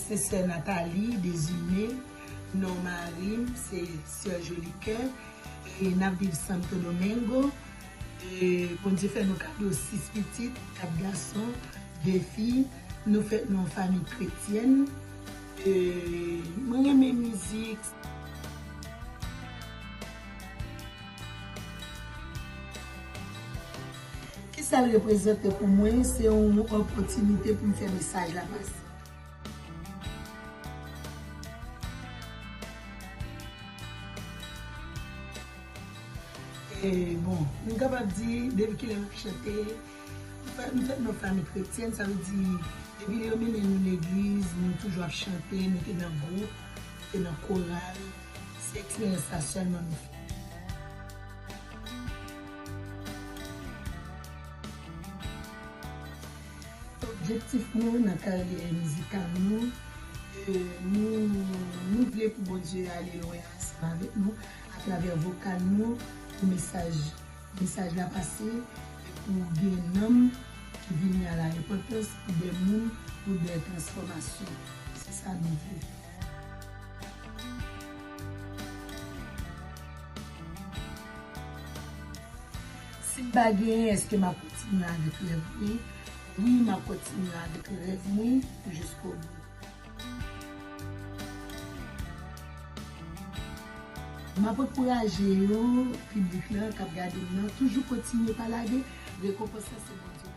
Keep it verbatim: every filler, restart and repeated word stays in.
Se sè Nathalie Désumé, non mari m se sè Jolikè, e n ap viv Santo Domingo. E Bondye fè nou kado sis pitit, kat gason, de fi. Nou fèt nan yon fanmi kretyèn. E mwen renmen mizik. Kisa l reprezante pou mwen? Se yon opòtinite pou m fè mesaj la pase. E bon, m kapab di, depi kilè m ap chante, m fèt, m fèt nan fanmi kretyèn, sa vle di, depi lè yo mennen nou legliz, nou toujou ap chante, nou te nan gwoup, nou te nan koral. Se eksperyans sa sèlman nou fè. Objektif nou nan karyè mizikal nou, e, nou, nou vle pou Bondye ale lwen ansanm avèk nou atravè vokal nou, pou mesaj, mesaj la pase, e pou gen nanm ki vini a la repantans, pou de moun, pou de transfòmasyon. Se sa nou vle. Si m pa genyen, èske m ap kontinye avèk rèv mwen? Wi, m ap kontinye avèk rèv mwen jiskobou. M ap ankouraje yo, piblik lan k ap gade m nan, toujou kontinye pa lage, rekonpans lan se Bondye.